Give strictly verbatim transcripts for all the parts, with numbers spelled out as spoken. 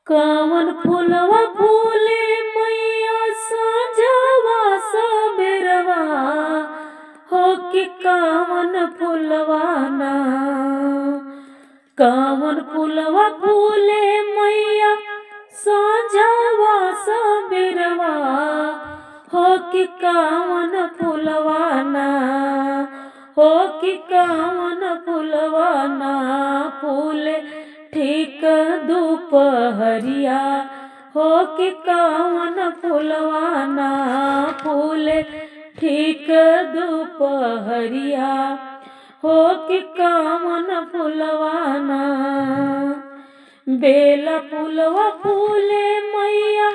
कवन फुलवा फूले मैया साँझवा सबेरवा, हो कि कवन फुलवा ना। कवन फुलवा फूले मैया साँझवा सबेरवा, हो कि कवन फुलवा ना, हो कि कवन फुलवा ना फूले ठीक दुपहरिया, हो कि कवन फुलवा ना फूले ठीक दुपहरिया, हो कि कवन फुलवा ना। बेला फुलवा फूले मैया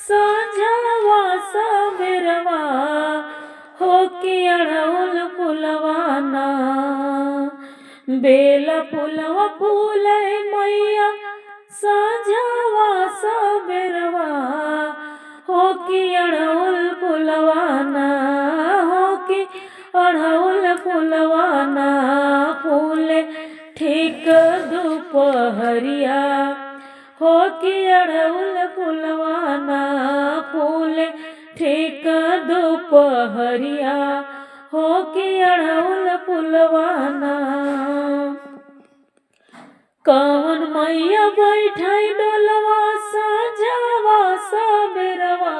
साँझवा सबेरवा, हो कि अड़हुल फुलवा ना। बेला फुलवा फूले मैया साँझवा सबेरवा, हो कि अड़हुल फुलवा ना, हो कि अड़हुल फुलवा ना फूले ठीक दुपहरिया, हो कि अड़हुल फुलवा ना फूले ठीक दुपहरिया, हो कि अड़हुल फुलवा ना। कवन मैया बैठाई डोलवा साँझवा सबेरवा,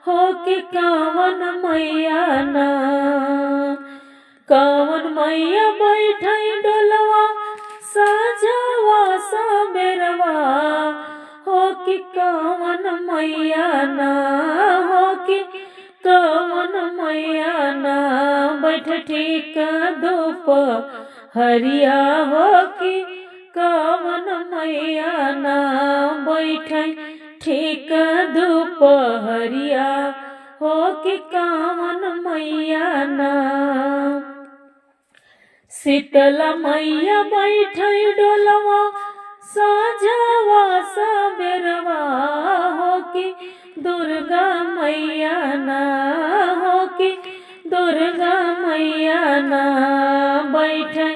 हो कि कवन मैया ना। कवन मैया बैठाई डोलवा साँझवा सबेरवा, हो कि कवन मैया ना, हो कि कवन मैया ना बैठ ठीक दुपहरिया, हो कि कवन मैया ना बैठ ठीक दुपहरिया, हो कि कवन मैया ना। शीतला मैया बैठै डोलवा साँझवा सबेरवा, हो कि दुर्गा मैया ना, हो कि दुर्गा मैया ना बैठै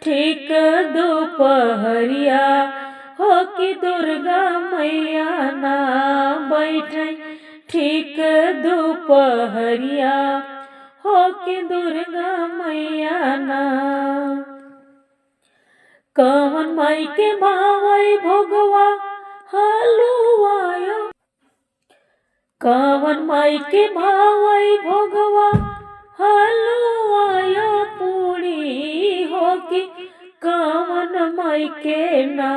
ठीक दुपहरिया, हो कि दुर्गा मैया ना बैठै ठीक दुपहरिया, हो कि दुर्गा मैया ना। कवन माई के भावै भोगवा हलुआयो, कवन माई के भावै भोगवा हलुआयो पूड़ी, हो कि कवन माई के ना,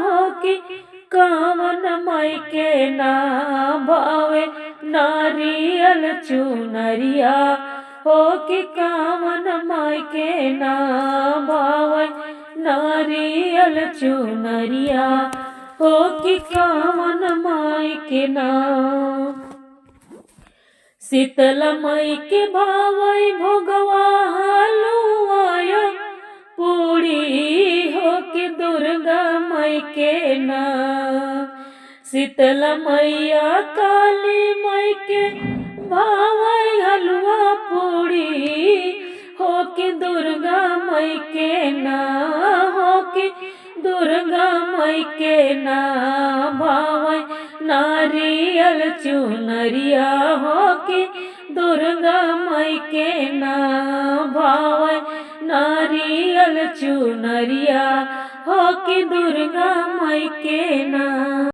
हो कि कवन माई के ना भावे नारियल चुनरिया, हो कि कवन माई के ना भावे नारियल चुनरिया, हो कि कवन माई के ना। शीतला माई के भावै भोगवा हलुआयो पूड़ी, हो कि दुर्गा माई के ना। शीतला मैया काली माई के भावै हलुआ पूड़ी, हो कि दुर्गा माई के ना, हो कि दुर्गा माई के ना भावै नारियल चुनरिया, हो कि दुर्गा माई के ना भावै नारियल चुनरिया, हो कि दुर्गा माई के ना।